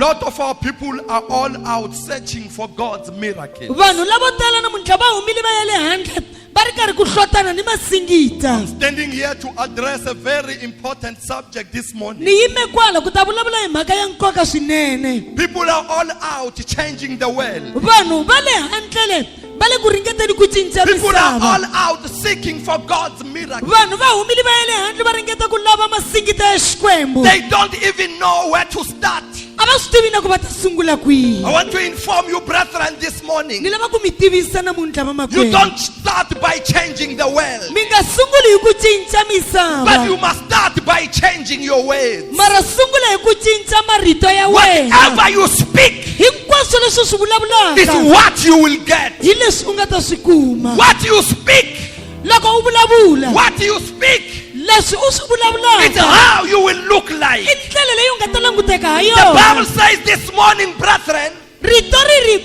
Lot of our people are all out searching for God's miracle. Vanhu lavo tala namuntlha va humile va ya le handle va ri karhi ku hlotana ni masingita. Standing here to address a very important subject this morning. Ni yime kwala ku ta vulavula hi mhaka ya nkoka swinene. People are all out changing the world. Vanhu va le handle va le ku ringeteni ku cinca People are misava. all out seeking for God's miracle. Vanhu va humile va ya le handle va ringeta ku lava masingita ya Xikwembu. They don't even know where to start. A va swi tivi na ku va ta sungula kwihi. I want to inform you, brethren, this morning. Ni lava ku mi tivisa namuntlha You vamakwerhu. don't start by changing the world, Mi nga sunguli hi ku cinca misava. but you must start by changing your words. Mara sungula hi ku cinca marito ya wena. Whatever you speak Hinkwaswo leswi u swi is vulavulaka what you will get. hi leswi u nga ta swi kuma. What you speak, Loko u vulavula, what you speak, leswi u swi it's vulavulaka how you will look like. I ndlela leyi u nga ta languteka ha The Bible yona. says this morning, brethren, Rito ri ri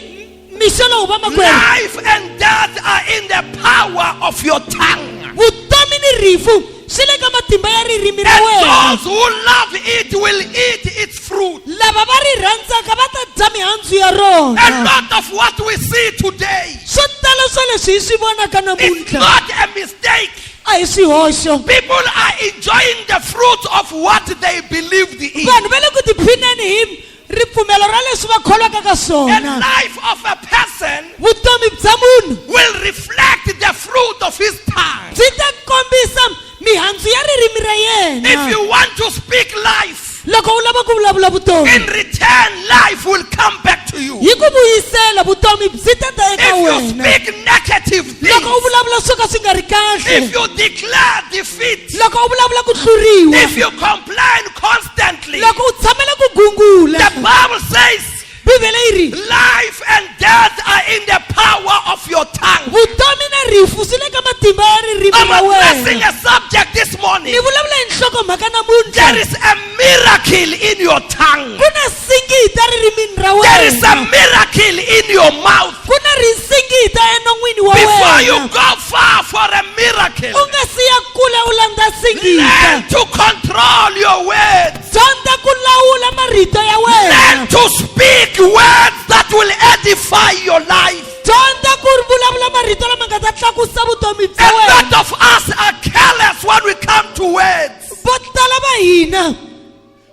mixo lowu vamakwerhu, life and death are in the power of your tongue. Vutomi ni rifu swi le ka matimba ya ririmi ra And wena. those who love it will eat its fruit. Lava va ri rhandzaka va ta dya mihandzu ya A rona. lot of what we see today Swo tala swa leswi hi swi vonaka is namuntlha not a mistake. A hi swihoxo. People are enjoying the fruit of what they believed in. Vanhu va le ku tiphineni hi ripfumelo ra leswi va kholwaka ka The swona. life of a person Vutomi bya munhu will reflect the fruit of his tongue. Byi ta kombisa mihandzu ya ririmi ra If yena. you want to speak life, Loko u lava ku vulavula vutomi, in return, life will come back to you. Hi ku vuyisela vutomi byi ta ta eka If you wena. speak negative Loko u things, vulavula swo ka swi nga ri kahle, if you declare defeat, loko u vulavula ku hluriwa, if you complain constantly, loko u tshamela ku gungula, the Bible says Bibele yi ri life and death are in the power of your tongue. Vutomi na rifu swi le ka matimba ya ririmi I'm ra addressing wena. a subject this morning. Ni vulavula hi nhlokomhaka namuntlha. There is a miracle in your tongue. Ku na singita ririmini ra There is a wena. miracle in your mouth. Ku na risingita enon'wini wa Before you wena. go far for a miracle, U nga siya kule u landza singita. learn to control your words. Dyondza ku lawula marito ya wena. Learn to speak words that will edify your life. Dyondza ku vulavula marito lama nga ta tlakusa vutomi bya A lot wena. of us are careless when we come to words. Vo tala va hina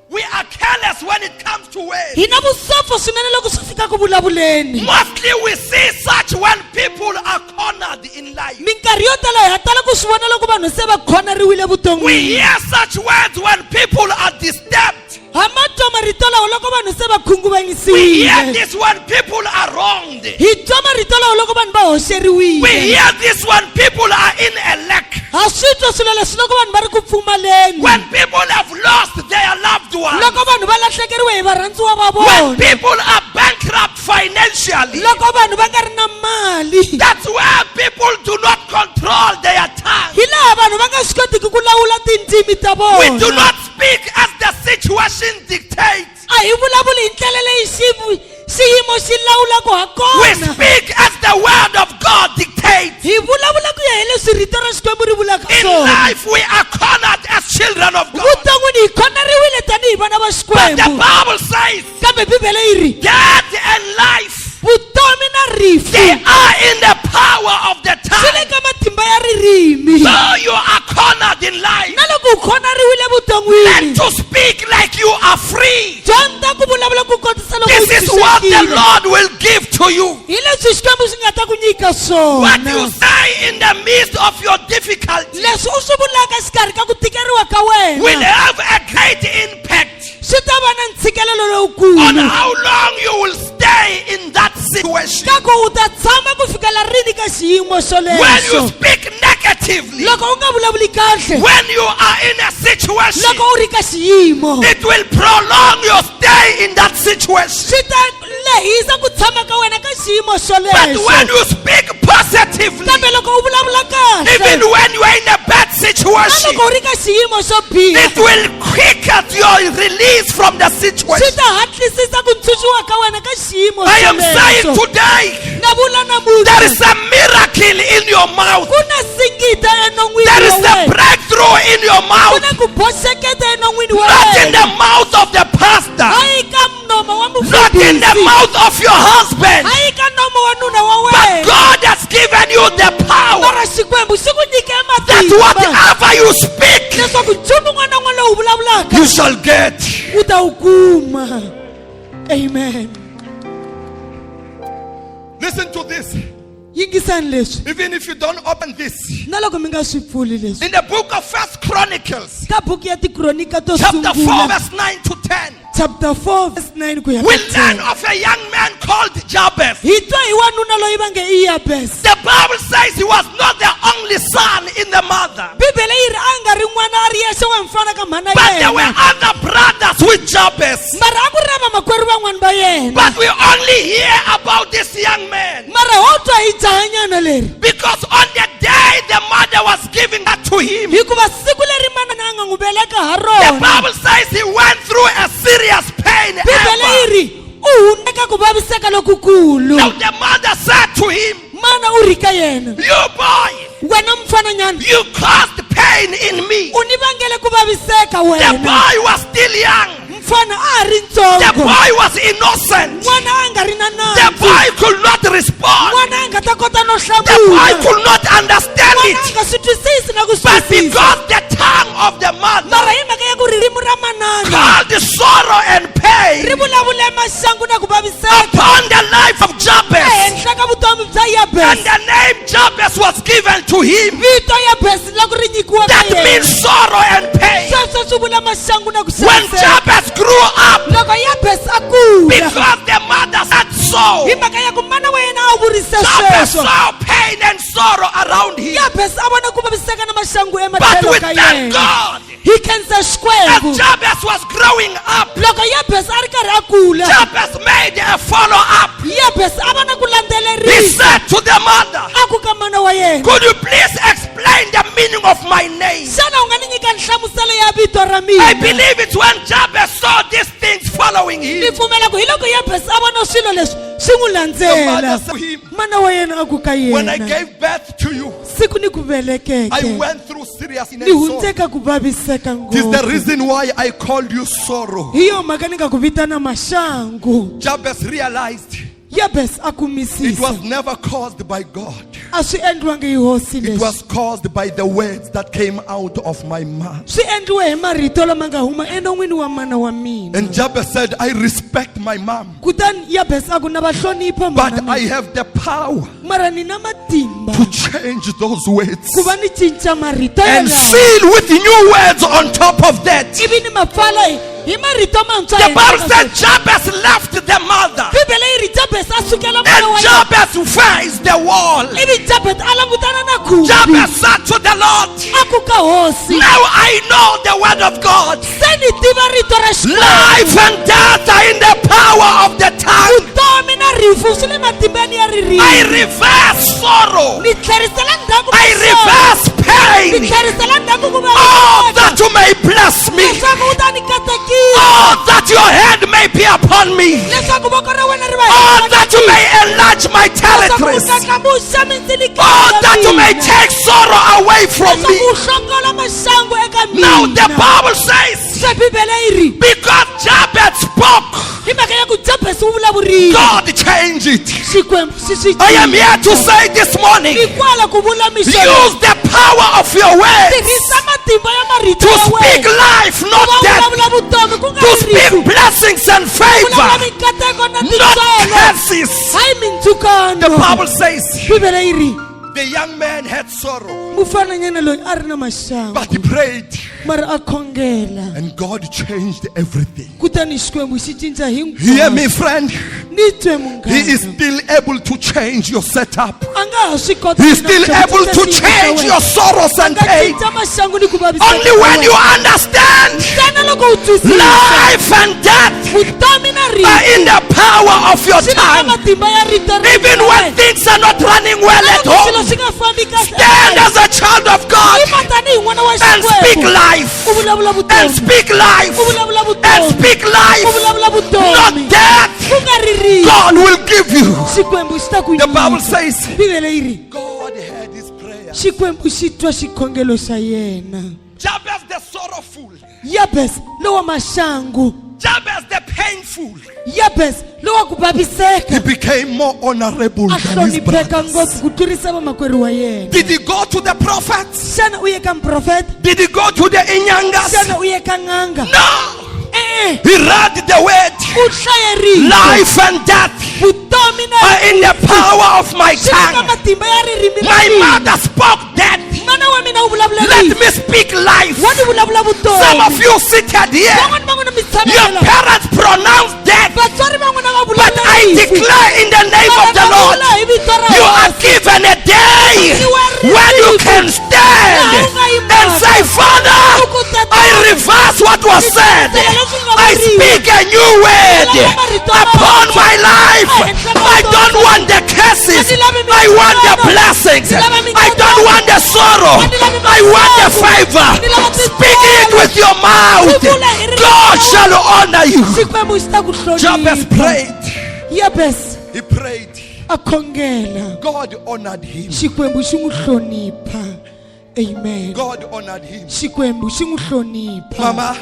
We are careless when it comes to words. Hi na vusopfa swinene loko swi fika ku vulavuleni. Mostly we see such when people are cornered in life. Minkarhi yo tala hi ha tala ku swi vona loko vanhu se va khoneriwile We vuton'wini. hear such words when people are disturbed. Ha ma twa marito lawa loko vanhu se va We hear khunguvanyisiwile. this when people are wronged. Hi twa marito lawa loko vanhu va hoxeriwile. We hear this when people are in a lack. Ha swi twa swilo leswi loko vanhu va ri ku pfumaleni. When people have lost their loved ones. Loko vanhu va lahlekeriwe hi varhandziwa va When vona. people are bankrupt financially. Loko vanhu va nga ri na mali. That's where people do not control their tongue. Hi laha vanhu va nga swi kotiki ku lawula tindzimi ta We do vona. not speak as the situation dictates. A hi vulavuli hi ndlela leyi xiyimo xi lawulaka ha We kona. speak as the word of God dictates. Hi vulavula ku ya hi leswi rito ra Xikwembu ri vulaka In swona. life, we are cornered as children of God. Vuton'wini hi khoneriwile tanihi vana va But the Xikwembu. Bible says, Kambe Bibele yi ri death and life, vutomi na rifu they are in the power of the swi le tongue. ka matimba ya ririmi. Though you are cornered in life, Na loko u khoneriwile learn vuton'wini, to speak like you are free. dyondza ku vulavula ku kotisa loko u This is what the ntshunxekile. Lord will give to you. Hi leswi Xikwembu xi nga ta ku nyika What you swona. say in the midst of your difficulty Leswi u swi vulaka exikarhi ka ku tikeriwa ka will wena have a great impact swi ta va na ntshikelelo on lowukulu how long you will stay in that situation. ka ku u ta tshama ku fikela rini ka xiyimo When you xolexo. speak negatively, Loko u nga vulavuli kahle, when you are in a situation, loko u ri ka xiyimo, it will prolong your stay in that situation. Swi ta lehisa ku tshama ka wena ka xiyimo But xolexo. when you speak positively, Kambe loko u vulavula kahle, even when you are in a bad na situation, loko u ri ka xiyimo xo biha, it will quicken your release from the swi situation. ta hatlisisa ku ntshunxiwa ka wena ka xiyimo I am saying xolexo. today, Na vula namuntlha, there is a miracle in your mouth. ku na singita enon'wini There wa is a wena. breakthrough in your Ku mouth. na ku boxeketa enon'wini wa Not in wena. the mouth of the pastor. Hayi ka nomo wa not in the mufundhisi mouth of your husband, hayi ka nomo wa nuna wa but wena God has given you the power mara xikwembu xi ku nyike that matimba whatever you speak, leswaku nchumu wun'wana na wun'wana lowu wu vulavulaka you shall get. U ta wu kuma. Amen. Listen to this. Yingisani leswi. Even if you don't open this, Na loko mi nga swi pfuli leswi, in the book of First Chronicles, ka buku ya tikronika to chapter 4, sungula, verse 9 to 10, chapter 4 verse 9 ku ya we ka learn 10, of a young man called Jabez. Hi twa hi wanuna loyi va nge i Yabes. The Bible says he was not the only son in the mother, Bibele yi ri a nga ri n'wana a ri yexe wa mfana ka mhana but there were yena, other brothers with Jabez. Mara a ku ri na vamakwerhu van'wani va yena. But we only hear about this young man Mara ho twa hi jahanyana leri because on the day the mother was giving that to him, hikuva siku leri manana a nga n'wi veleka ha the rona, Bible says he went through a serious pain. Bibele yi Ever. Ri u hundeka ku vaviseka lokukulu. Now the mother said to him, Mana u ri ka yena, "You boy, wena mfananyana, you caused pain in me." U ni vangele ku vaviseka The wena. boy was still young. Mfana a ha ri The ntsongo. boy was innocent. N'wana a nga ri na The nandzu. boy could not respond. N'wana a nga ta kota no The boy hlamula. could not understand N'wana a it. nga swi twisisi na ku swi But twisisa. because the tongue of the Mara mother hi mhaka ya ku ririmi ra manana called sorrow and ri pain vulavule maxangu na ku vaviseka upon the life of Jabez, ehenhla ka vutomi bya and Yabes, the name Jabez was given to him. Vito Yabes loko ri nyikiwa ka That yena, means sorrow and pain. Sweswo swi vula maxangu na ku When xaniseka. Jabez grew up, Loko Yabes a kula, because the mother said so, hi mhaka ya ku mana wa yena a vurise Jabez sweswo, saw pain and sorrow around him. Yabes a vona ku vaviseka na maxangu But ematlhelo we ka thank yena. God, Hi khensa Xikwembu, as Jabez was growing up, loko Yabes a ri karhi a kula, Jabez made a follow up. Yabes a va na ku He landzelerisa. said to the mother, A ku ka mana wa yena, "Could you please explain the meaning of my name?" Xana u nga ni nyika nhlamuselo ya vito ra I mina? believe it's when Jabez saw these things following Ni him. pfumela ku hi loko Yabes a vona swilo leswi swi n'wi The mother landzela, said to him, mana wa yena a ku ka "When I yena, gave birth to you, siku ni ku I velekeke, went through serious ni sorrow. hundzeka ku vaviseka It is the ngopfu. reason why I called you sorrow." Hi yo mhaka ni nga ku vitana maxangu. Jabez realized Yabes a it kumisisa was never caused by God. A swi endliwangi hi hosi It leswi, was caused by the words that came out of my mouth. Swi endliwe hi marito lama nga huma enon'wini wa mana wa mina. And Jabez said, "I respect my mom, Kutani Yabes a ku na va hlonipha but mana I have the power mara ni na matimba to change those words ku va ni cinca marito and yalawo, seal with new words on top of that." Ivi ni ma pfala hi hi marito mantshwa The henhla Bible ka said sweswo. Jabez left the mother Bibele yi ri Jabes a sukela mana and wa yena. Jabez faced the wall. Ivi Jabes a langutana na khumbi. Jabez said to the Lord, A ku ka hosi, "Now I know the word of God. Se ni tiva rito ra Xikwembu. Life and death are in the power of the tongue. Vutomi na rifu swi le matimbeni ya I ririmi. Reverse sorrow. Ni tlherisela ndzhaku I maxangu. Reverse Ni pain. tlherisela ndzhaku ku Oh, that vaviseka you may bless me. leswaku u ta ni katekisa, Oh, that your hand may be upon me. Leswaku voko ra wena ri va Oh, henhla ka that you mina. may enlarge my Leswaku u territories. ndlandlamuxa mindzilikano Oh, ya that you may mina. take sorrow away from me." Leswaku u hlongola maxangu eka Now the mina. Bible says, Se bibele yi ri, because Jabez spoke, hi mhaka ya ku Jabes u vulavurile, God changed it. Xikwembu xi swi I am here to say this morning, ni kwala ku vula mixo, use the power of your words tirhisa matimba ya marito to ya speak wena life, not ku va death, vulavula vutomi ku nga to ri speak rifu, blessings and vulavula favor, minkateko na not tintswalo, curses. Hayi mindzhukano. The Bible says Bibele yi ri, the young man had sorrow, mufananyana loyi a ri na maxangu, but he prayed mara a khongela, and God changed everything. Kutani Xikwembu xi cinca Hear me, hinkwaswo. friend. Ni twe, He is munghana, still able to change your setup. A nga ha swi kota He is na still ku cinca able to xiyimo xa change wena. your sorrows and Nga pain. cinca maxangu ni ku vaviseka Only ka when wena. you understand Ntsena loko u twisisa life and death vutomi na are rifu in the power of your swi na tongue. matimba ya rito ra Even when wena. things are not running well Na at loko swilo home, swi nga fambi kahle stand ekaya, as a child of God yima tanihi n'wana wa and speak Xikwembu, life. U vulavula And vutomi, speak life. U vulavula And vutomi, speak life. U vulavula Not vutomi, death. Ku nga ri rifu. God will give you. Xikwembu xi ta ku The Bible nyika. says Bibele yi ri, God heard his prayer. Xikwembu xi twa xikhongelo xa yena. Jabez the sorrowful, Yabes lowa maxangu, Jabez the painful, Yabes lowa ku he vaviseka became more honorable a than his hlonipheka brothers. ngopfu ku tlurisa vamakwerhu wa yena. Did he go to the prophets? Xana u ye ka muprofeta? Did he go to the Inyangas? Xana u ye ka n'anga? No! E-e. He read the word. U hlaye rito. Life and death Vutomi na are in the power of my swi le ka tongue. matimba ya ririmi ra My mina. mother spoke death. Mana wa mina u vulavula Let rifu. me speak life. Wa ni vulavula Some of vutomi. you seated here, Van'wani va n'wina mi your tshamela. parents pronounced death. Vatswari va n'wina va But vulavula I rifu. declare in the name of the Lord, Mara va vula hi vito ra you are Hosi. given a day when you can stand and say, Father, I reverse what was said. I speak a new word upon my life. I don't want the curses. I want the blessings. I don't want the sorrow. I want the favor. Speak it with your mouth. God shall honor you. Xikwembu xi ta ku Jabez hlonipha. prayed. Yabes He prayed. a khongela. God honored him. Xikwembu xi n'wi hlonipha. Amen. God honored him. Xikwembu xi n'wi hlonipha. Mama,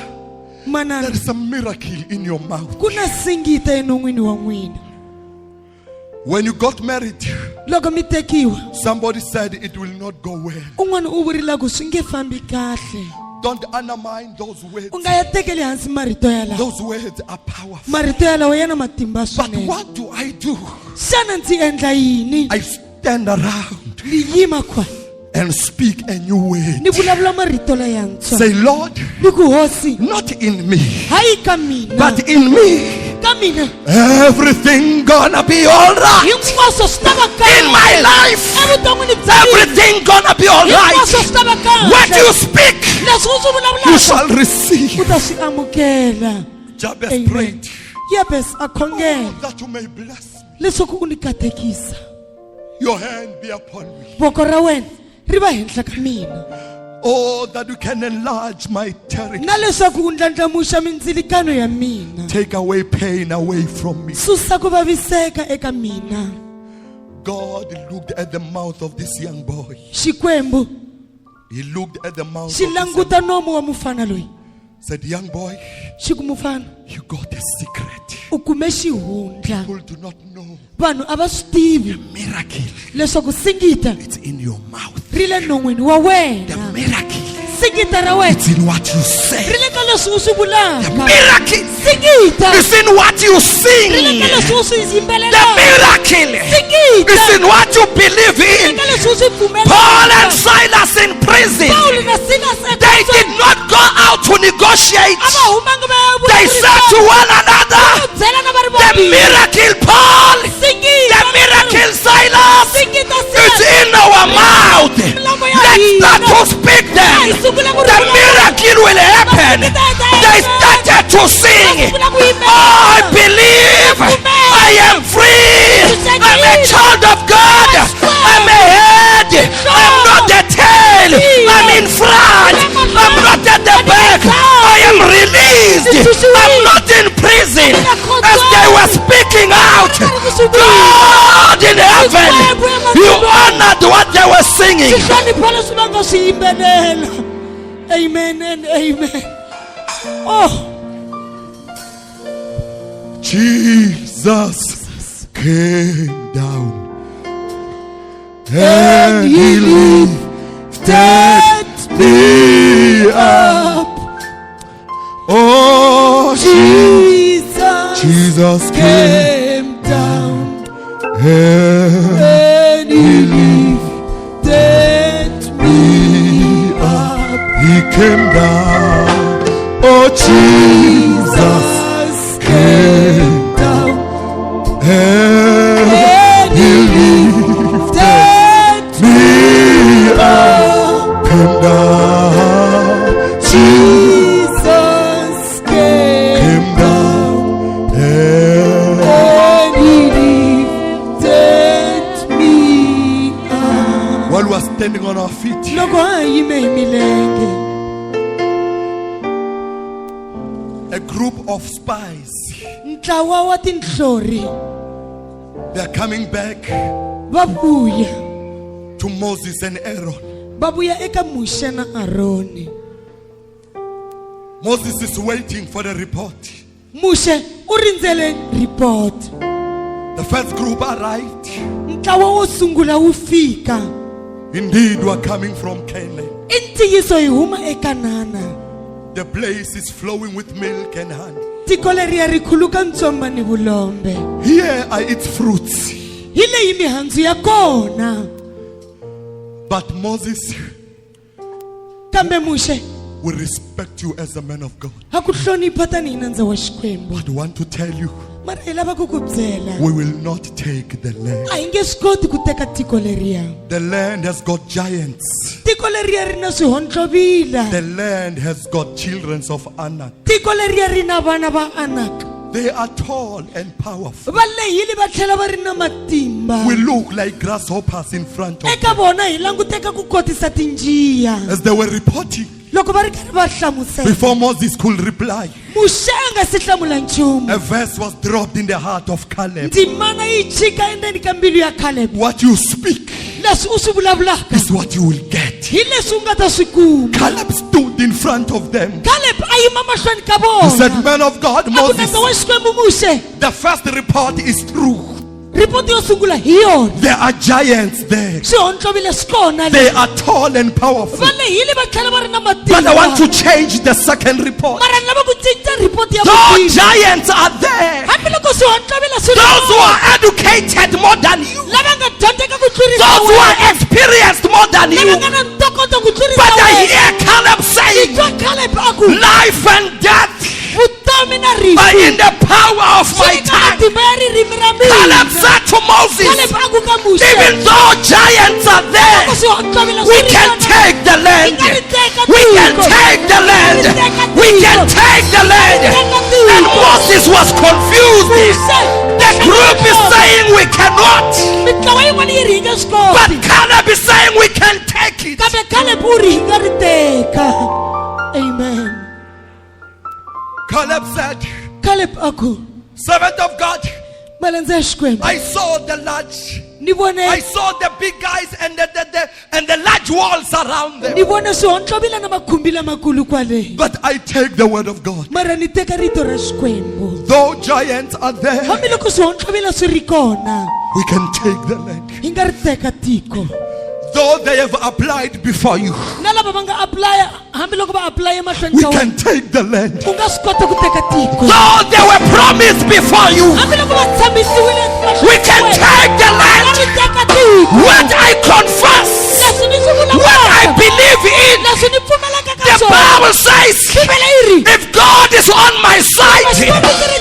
Manana, there is a miracle in your mouth. ku na singita enon'wini wa n'wina. When you got married, Loko mi tekiwa, somebody said it will not go well. un'wana u vurile ku swi nge fambi kahle. Don't undermine those words. U nga ya tekeli hansi marito yalawo. Those words are powerful. Marito yalawo ya na matimba But swinene. what do I do? Xana ndzi endla yini? I stand around Ni yima kwa and speak a new word. ni vulavula marito layantshwa. Say, Lord, Ni ku hosi, not in me, hayi ka mina, but in me, ka mina everything gonna be all right. hinkwaswo swi ta va In my kahle. life, Evuton'wini bya mina everything gonna be all right. hinkwaswo swi ta va What kahle. you speak, Leswi u swi you vulavulaka shall receive. u ta swi amukela. Jabez Amen. prayed Yabes a khongela "Oh, that you may bless me. leswaku u ni katekisa. Your hand be upon me. Voko ra wena ri va henhla ka mina. Oh, that you can enlarge my territory. Na leswaku u ndlandlamuxa mindzilikano ya mina. Take away pain away from me. Susa ku vaviseka eka mina. God looked at the mouth of this young boy. Xikwembu He looked at the mouth xi of this young languta nomu wa mufana loyi. Said, young boy, Xi ku mufana, you got a secret. u kume xihundla. People do not know. Vanhu a va swi tivi Miracle. leswaku singita It's in your mouth. ri le non'wini wa The wena. miracle. Singita ra wena It's in what you ri say. le ka leswi u swi vulaka. Miracle. Singita It's in what you ri le sing. ka leswi u swi The yimbelelaka. miracle Singita is in what you believe ri le in. ka leswi u swi Paul and pfumelaka. Silas in prison, Pawulo na Silas they did ekhotsweni not go out to negotiate. a va humanga va ya They said to one another, byelana va ri the vambirhi. miracle Paul, the Singita miracle Silas, Singita it's Silas in our mouth. Let's start to speak them. The miracle will happen. They started to sing. Oh, I believe I am free. I'm a child of God. I'm a head. I'm not the tail. I'm in front. I'm not at the back. I am released. I'm not in prison. As they were speaking out, God in heaven, you honored what they were singing. swi hlonipha leswi va nga swi yimbelela. Amen and amen. Oh, Jesus came down and he lifted me up. Oh, Jesus Jesus came down and and he lifted me up. He came down. Oh, Jesus Jesus came down and and he lifted me me up. came down. Jesus came Came down and and he lifted me up. while we are standing on our feet, Loko ha ha yime hi milenge, a group of spies, ntlawa wa tinhlori they are coming back va vuya to Moses and Aaron. va vuya eka Muxe na Aroni. Moses is waiting for the report. Muxe U rindzele report. The first group arrived. Ntlawa wo sungula wu fika. Indeed, we are coming from Canaan. I ntiyiso hi huma eKanana. The place is flowing with milk and honey. Tiko leriya ri khuluka ntswamba ni vulombe. Here are its fruits. Hi leyi mihandzu ya kona. But Moses, Kambe Muxe, we respect you as a man of God. Ha ku hlonipha tanihi nandza wa Xikwembu. But want to tell you, Mara hi lava ku ku byela, we will not take the land. a hi nge swi koti ku teka tiko leriya. The land has got giants. Tiko leriya ri na swihontlovila. The land has got children of Anak. Tiko leriya ri na vana va Anak. They are tall and powerful. Va lehile va tlhela va ri na matimba. We look like grasshoppers in front of Eka them. vona hi languteka ku kotisa tinjiya. As they were reporting, Loko va ri karhi va hlamusela, before Moses could reply, Muxe a nga si hlamula nchumu. a verse was dropped in the heart of Caleb. Ndzimana yi chika endzeni ka mbilu ya Caleb. What you speak Leswi u swi vulavulaka is what you will get. hi leswi u nga ta swi kuma. Caleb stood in front of them. Caleb a yima mahlweni ka He said, vona. Man of God, A ku Moses, nandza wa Xikwembu Muxe, the first report is true. Report yo sungula hi yona. There are giants there. Swihontlovila swi kona le. They are tall and powerful. Va lehile va tlhela va ri na But I want matimba. to change the second report. Mara ni lava ku cinca report ya Though vumbirhi. giants are there, Hambiloko swihontlovila swi ri those who kona, are educated more than you, lava nga dyondzeka ku tlurisa those who are wena, experienced more than lava you. nga na ntokoto ku tlurisa But I wena. hear Caleb saying, Twa Caleb a ku, life and death vutomi na rifu are in the power of swi my le ka tongue. matimba ya ririmi ra mina. Caleb said to Moses, Caleb a ku ka Muxe, even though giants are there, loko swihontlovila we swi ri can kona, take the land. hi nga ri teka We can tiko. take the land. We can take the land. And Moses was confused. The group is saying we cannot, Mitlawa yin'wana yi ri hi nge swi but koti. Caleb is saying we can take it. Kambe Caleb u ri hi nga ri teka. Amen. Caleb said, Caleb a ku, servant of God, malandza ya Xikwembu, I saw the large, ni vone I saw the big guys and the large walls around them. ni vone swihontlovila na makhumbi lamakulu kwale. But I take the word of God. Mara ni teka rito ra Xikwembu. Though giants are there, Hambiloko swihontlovila swi ri kona, we can take the land. hi nga ri teka tiko. Though they have applied before you, Na lava va nga apply, hambiloko va apply emahlweni we ka wena, can take the land. u nga swi kota ku teka tiko. Though they were promised before you, Hambiloko va tshambisiwile emahlweni we can ka wena, take the u nga land. ri teka tiko. What I confess, Leswi ni swi what I vulavulaka, believe in, leswi ni pfumelaka ka the swona. Bible says, Bibele yi ri, if God is on my side,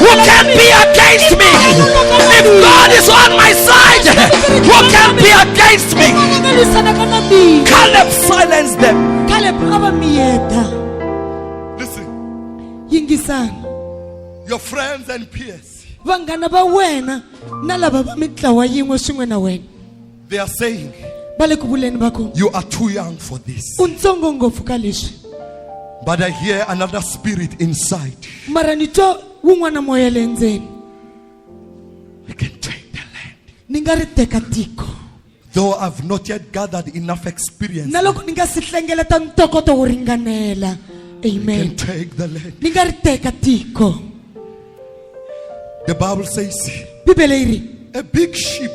who can be against me? If God is on my side, who can be against me? Un'wana a nga lwisanaka na mina. Caleb silenced them. Caleb a va miyeta. Listen, Yingisani. your friends and peers, Vanghana va wena na lava va mitlawa yin'we swin'we na wena, they are saying, va le ku vuleni va ku, you are too young for this. u ntsongo ngopfu ka leswi. But I hear another spirit inside. Mara ni twa wun'wana moya le ndzeni. I can take the land. Ni nga ri teka tiko. Though I've not yet gathered enough experience, Na loko ni nga si hlengeleta ntokoto wo ringanela. I can Amen. take the land. Ni nga ri teka tiko. The Bible says, Bibele yi ri, a big ship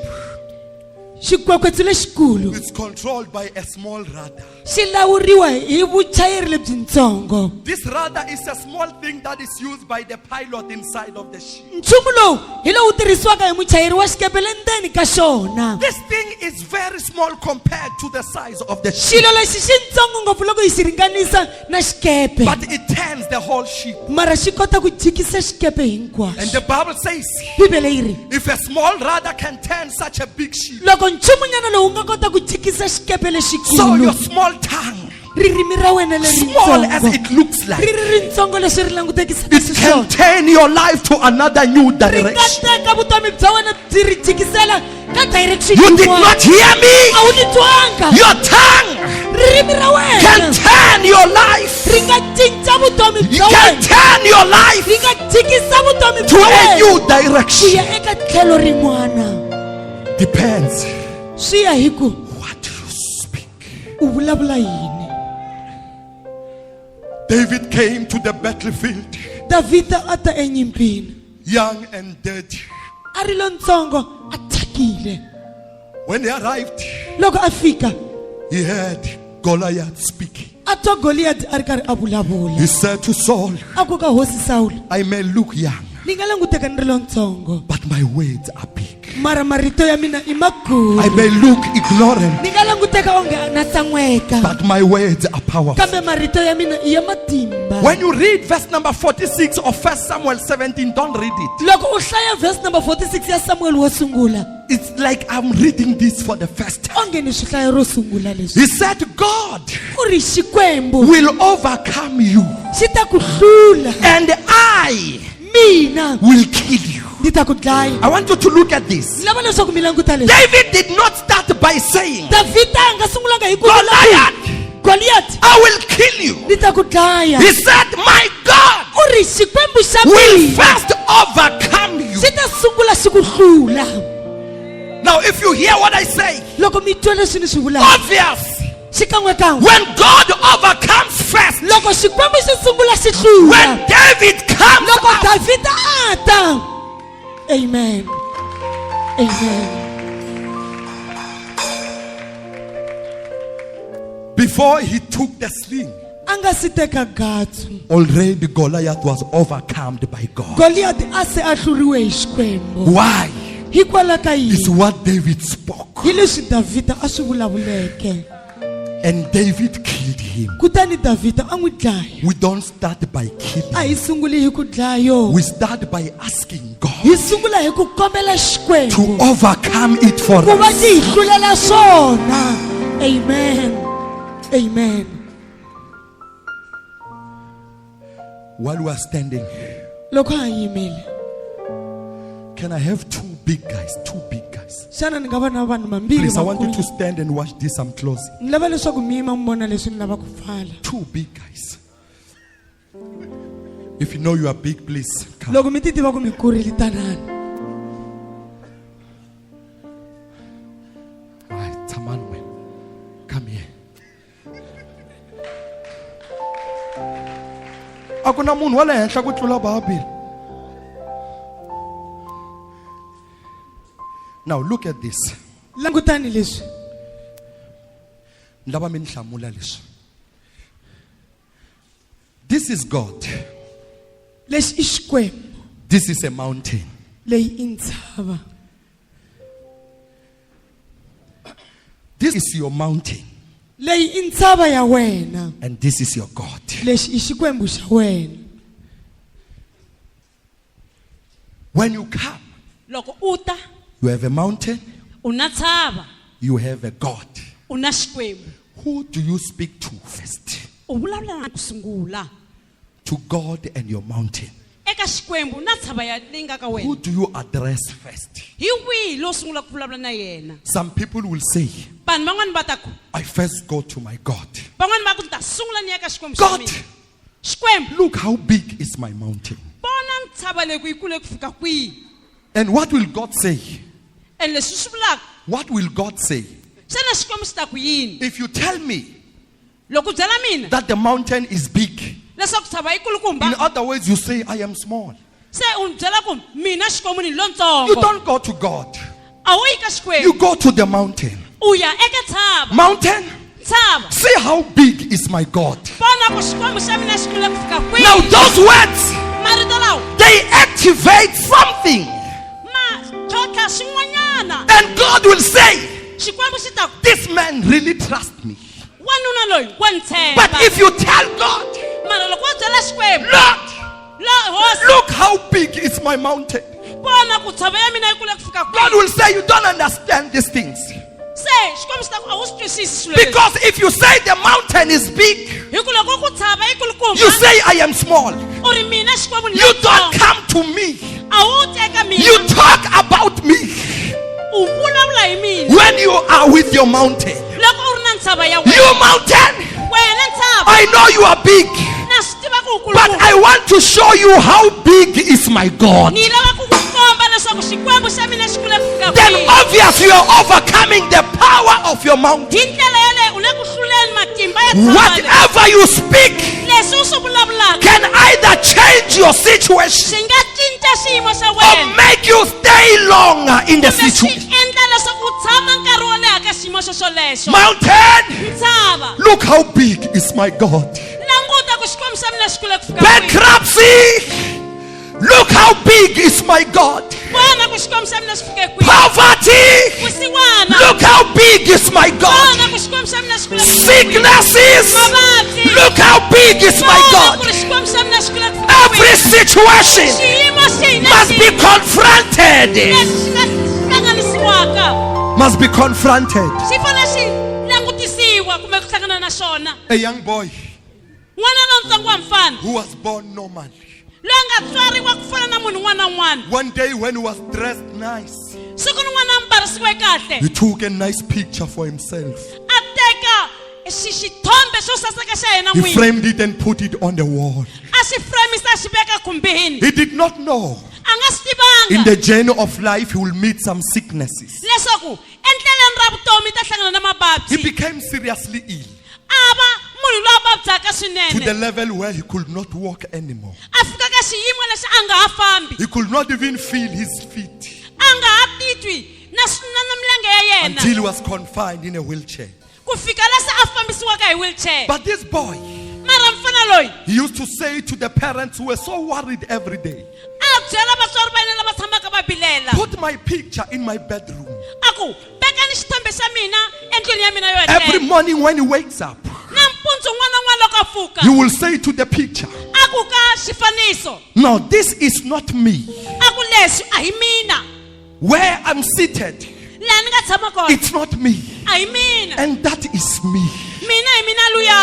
xikwekwetsu lexikulu is controlled by a small rudder. xi lawuriwa hi vuchayeri lebyintsongo. This rudder is a small thing that is used by the pilot inside of the ship. Nchumu lowu hi lowu tirhisiwaka hi muchayeri wa xikepe le ndzeni ka xona. This thing is very small compared to the size of the ship, Xilo lexi xi ntsongo ngopfu loko hi xi ringanisa na xikepe, but it turns the whole ship. mara xi kota ku jikisa xikepe And hinkwaxo. the Bible says, Bibele yi ri, if a small rudder can turn such a big ship, loko nchumunyana lowu nga kota ku jikisa xikepe so lexikulu, your small tongue, ririmi ra wena small as leritsongo, it looks ri like, ri rintsongo leswi ri langutekisaka it can xiswona, turn your life to another new ri nga direction. teka vutomi bya wena byi ri jikisela ka direction You did yin'wana. not hear me. A wu ni twanga. Your tongue Ririmi ra wena can turn your life. ri nga cinca vutomi You bya can wena, turn your life ri nga jikisa vutomi to bya a wena new ku direction. ya eka tlhelo rin'wana. Depends Swi ya hi ku what you speak. u vulavula yini. David came to the battlefield. Davhida a ta enyimpini. Young and dirty. A ri lontsongo a thyakile. When he arrived, Loko a fika, he heard Goliath speaking. A twa Goliyati a ri karhi a vulavula. He said to Saul, A ku ka hosi Sawulo, I may look young, ni nga languteka ni ri lontsongo, but my words are big. Mara marito ya mina i makulu. I may look ignorant, Ni nga languteka onge na tsan'weka, but my words are powerful. Kambe marito ya mina i ya matimba. When you read verse number 46 of 1 Samuel 17, don't read it. Loko u hlaya verse number 46 ya Samuel wo sungula, It's like I'm reading this for the first time. Onge ni swi hlaya ro sungula leswi. He said, God U ri Xikwembu will overcome you, xi ta ku hlula, and I mina will kill you. Ni ta ku dlaya. I want you to look at this. Ni lava leswaku mi languta leswi. David did not start by saying, Davhida a nga sungulanga hi ku vula Goliath, Goliath, I will kill you. Ni ta ku dlaya. He said, my God U ri Xikwembu xa will mina first overcome you. xi ta sungula xi ku hlula. Now, if you hear what I say, Loko mi twa leswi ni swi vulaka, obvious, xikan'wekan'we, when God overcomes first, loko Xikwembu xi sungula xi hlula, when David comes loko out, Davhida a ta. Amen. Amen. Before he took the sling, A nga si teka gatsu, already Goliath was overcome by God. Goliath a se a hluriwe hi Xikwembu. Why? Hikwalaho ka yini? It's what David spoke. Hi leswi Davhida a swi vulavuleke. And David killed him. Kutani Davhida a n'wi dlaya. We don't start by killing. A hi sunguli hi ku dlaya. We start by asking God Hi sungula hi ku kombela Xikwembu to overcome it for ku va us. xi hi hlulela swona. Amen. Amen. While we are standing, Loko ha yimile, can I have two big guys? Two big guys. Xana ni nga va na vanhu vambirhi Please, I want you vakulu? to stand and watch this. I'm closing. Ni lava leswaku mi yima mi vona leswi ni lava ku pfala. Two big guys. If you know you are big, please come. Loko mi ti tiva ku mi kurile tanani. Right, Tamanwe, come here. A ku na munhu wa le henhla ku tlula Babel. Now look at this. Langutani leswi. Ni lava mi ni hlamula leswi. This is God. Lexi i Xikwembu. This is a mountain. Leyi i ntshava. This is your mountain. Leyi i ntshava ya wena. And this is your God. Lexi i Xikwembu xa wena. When you come, Loko u ta, you have a mountain, u na ntshava, you have a God. U na Xikwembu. Who do you speak to first? U vulavula na ku sungula. To God and your mountain. Eka Xikwembu na ntshava ya leyi nga ka wena. Who do you address first? Hi wihi lowu sungulaka ku vulavula na yena? Some people will say, Vanhu van'wani va ta ku, I first go to my God. Van'wani va ku, ni ta sungula ni ya ka Xikwembu xa God, mina. Xikwembu. look how big is my mountain. Vona ntshava leyi ku yi kule ku fika kwihi. And what will God say? And leswi swi vulaka, What will God say? Xana Xikwembu xi ta ku yini? If you tell me Loko u byela mina that the mountain is big, leswaku ntshava yi kulukumba, in other words, you say, I am small. Se u ni byela ku mina Xikwembu ni lontsongo. You don't go to God. A wu yi ka Xikwembu. You go to the mountain. U ya eka ntshava. Mountain, Ntshava. see how big is my God. Vona ku Xikwembu xa mina xi kule ku fika kwihi. Now those words, Marito lawa. they activate something. Ma tlhontlha swin'wanyana. And God will say, Xikwembu xi ta ku, this man really trusts me. Wanuna loyi wa ni tshemba. But if you tell God, Mara loko wo byela Xikwembu, Lord, Hosi, look how big is my mountain. Vona ku ntshava ya mina yi kule ku fika kwihi. God will say, you don't understand these things. Se Xikwembu xi ta ku, a wu swi twisisi swilo leswi. Because if you say the mountain is big, Hi ku loko ku ntshava yi kulukumba, you say I am small. U ri mina Xikwembu ni You don't lontsongo. come to me. A wu teka mina. You talk about me. U vulavula hi mina. When you are with your mountain. Loko u ri na ntshava ya wena. You mountain, Wena ntshava. I know you are big, Na swi tiva ku u but kulukumba. I want to show you how big is my God. Ni lava ku ku komba leswaku Xikwembu xa mina xi kule ku fika Then kwihi. obvious you are overcoming the power of your mountain. Hi ndlela yeleyo u le ku hluleni matimba ya ntshava leyi. Whatever you speak Leswi u swi vulavulaka can either change your your situation xi nga cinca xiyimo xa or wena make you stay longer in the kumbe swi situation. endla leswaku u tshama nkarhi wo leha ka xiyimo xo xolexo Mountain, ntshava look how big is my God. languta ku xikwembu xa mina xi kule ku fika kwihi. Bankruptcy, look how big is my God. Vona ku xikwembu xa mina xi fike kwihi Poverty, vusiwana look how big is my God. vona ku xikwembu xa mina xi kule ku fika kwihi. Sicknesses, mavabyi look how big is my vona God. ku ri xikwembu xa mina xi kule ku fika Every kwihi situation xiyimo xihi na must be xihi confronted. lexi xi nga hlanganisiwaka Must be confronted. xi fanele xi langutisiwa kumbe ku hlangana na xona A young boy n'wana lontsongo wa mfana who was born normally. loyi a nga tswariwa ku fana na munhu un'wana na un'wana One day when he was dressed nice, siku rin'wana a mbarisiwe kahle he took a nice picture for himself. a teka xithombe xo saseka xa yena He n'wini framed it and put it on the wall. a xi framisa a xi veka khumbini He did not know a nga swi tivanga in the journey of life he will meet some sicknesses. leswaku endleleni ra vutomi ta hlangana na He mavabyi became seriously ill a va munhu loyi a vabyaka to the swinene level where he could not walk anymore. a fika ka xiyimo lexi a nga ha fambi He could not even feel his feet a nga ha titwi na na milenge ya yena until he was confined in a wheelchair. ku fika la se a fambisiwaka hi wheelchair But this boy, mara mfana loyi he used to say to the parents who were so worried every day, a byela vatswari va yena lava tshamaka va vilela put my picture in my bedroom. a ku tekani xithombe xa mina endlwini ya mina yo Every etlela morning when he wakes up, nampundzu un'wana na un'wana loko a pfuka he will say to the picture, a ku ka xifaniso No, this is not me. a ku leswi a hi mina Where I'm seated, laha ni nga tshama kona it's not me. a hi mina And that is me. mina hi mina luya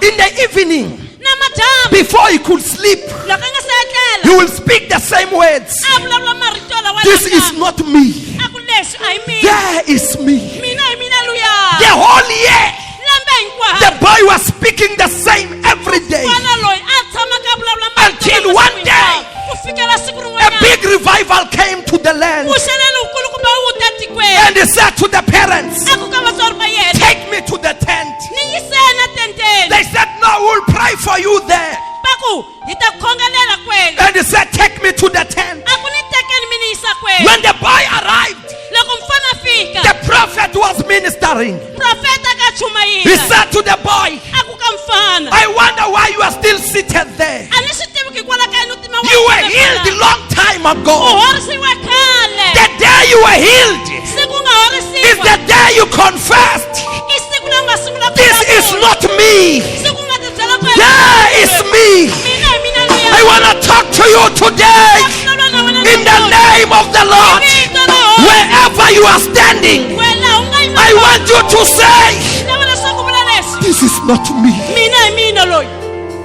In the evening, na madyambu before he could sleep, loko a nga se etlela he will speak the same words. a vulavula marito lawa This is not me. a ku leswi a hi mina There is me. mina hi mina luya The whole year, lembe hinkwaro the boy was speaking the same every day. mfana loyi a tshamaka a vulavula marito Until lawa one siku day, hinkwaro. ku fikela siku A rin'wanyana big revival came to the land. pfuxelelo wukulukumba wu ta tikweni And he said to the parents, a ku ka vatswari va yena Take me to the tent. ni yiseni etenteni They said, No, we'll pray for you there. va ku hi ta khongelela kwenu And he said, Take me to the tent. a ku ni tekeni mi ni yisa kwenu When the boy arrived, loko mfana a fika the prophet was ministering. profeta ka He chumayela said to the boy, a ku ka mfana I wonder why you are still seated there. a ni swi tivi ku hikwalaho ka yini u tima You were healed long time u ago. horisiwe khale The day you were healed siku u nga is horisiwa the day you confessed, i siku leri u nga sungula ku This is vulavula. not me. siku u nga tibyela ku There is me. mina hi mina luya I want to talk to you today Vulavula na wena in the namuntlha. name of the Lord. Vito ra Hosi. Wherever you are standing, Wena u nga yima I want you to say, lava leswaku vula leswi This is not me. mina hi mina loyi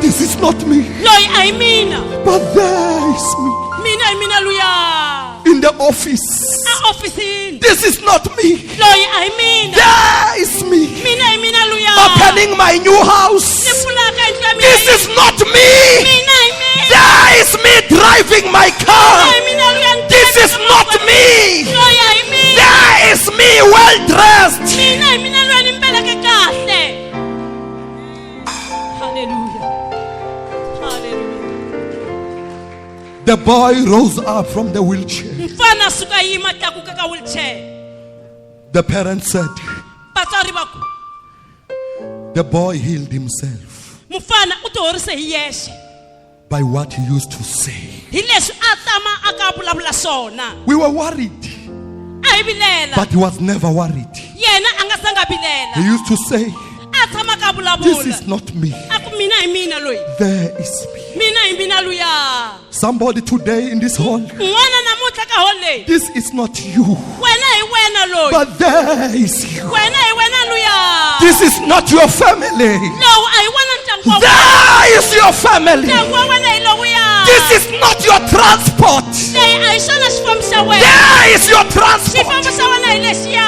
This is not me. loyi a hi mina But there is me mina hi mina luya in the office. a ofisini This is not me. loyi a hi mina There is me mina hi mina luya opening my new ni house. pfulaka yindlu ya mina This is not me. mina hi mina There is me driving my hi car. mina luya ni This is drivaka not movha. me. loyi a hi mina There is me well dressed. mina hi mina luya ni mbeleke kahle halleluya halleluya The boy rose up from the wheelchair. mfana a suka yima tlakuka ka wheelchair The parents said, vatswari va ku The boy healed himself mufana u tihorise hi yexe by what he used to say. hi leswi a tama a ka vulavula swona We were worried, a hi vilela but he was never worried. yena a nga zanga He vilela used to say, a tshama ka This is vulavula not me. a ku mina hi mina loyi There is me. mina hi mina luya Somebody today in this hall, un'wana namuntlha ka hall leyi this is not you, wena hi wena loyi but there is you. wena hi wena luya This is not your family. lowu a hi wena ndyangu wa wena There is your family. ndyangu wa wena hi lowuya This is not your transport. leyi a hi xona xifambo xa wena There is your transport. xifambo xa wena hi lexiya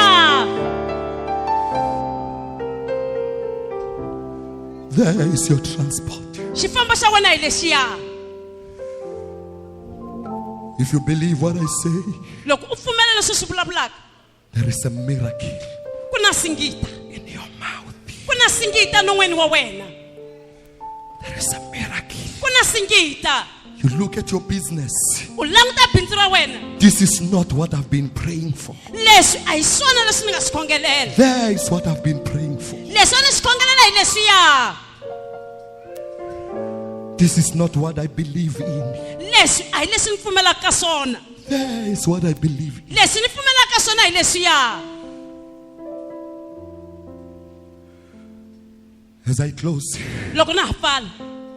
There is your transport. xifambo xa wena hi lexiya If you believe what I say, loko u pfumela leswi swi vulavulaka there is a miracle ku na singita in your mouth. ku na singita non'weni wa wena There is a miracle. ku na singita You You look at your business. U languta bindzu ra wena. This is not what I've been praying for. Leswi a hi swona leswi ni nga swi khongelela. There is what I've been praying for. Leswi a ni swi khongelela hi leswiya. This is not what I believe in. Leswi a hi leswi ni pfumelaka ka swona. There is what I believe in. Leswi ni pfumelaka swona hi leswiya. As I close, Loko na ha pfala.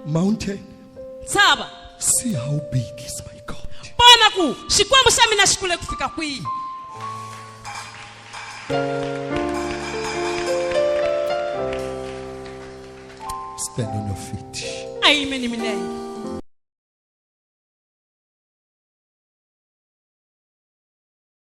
Mountain, Ntshava. see how big is my God. Vona ku Xikwembu xa mina xi kule ku fika kwihi. Stand on your feet. A yimeni milenge.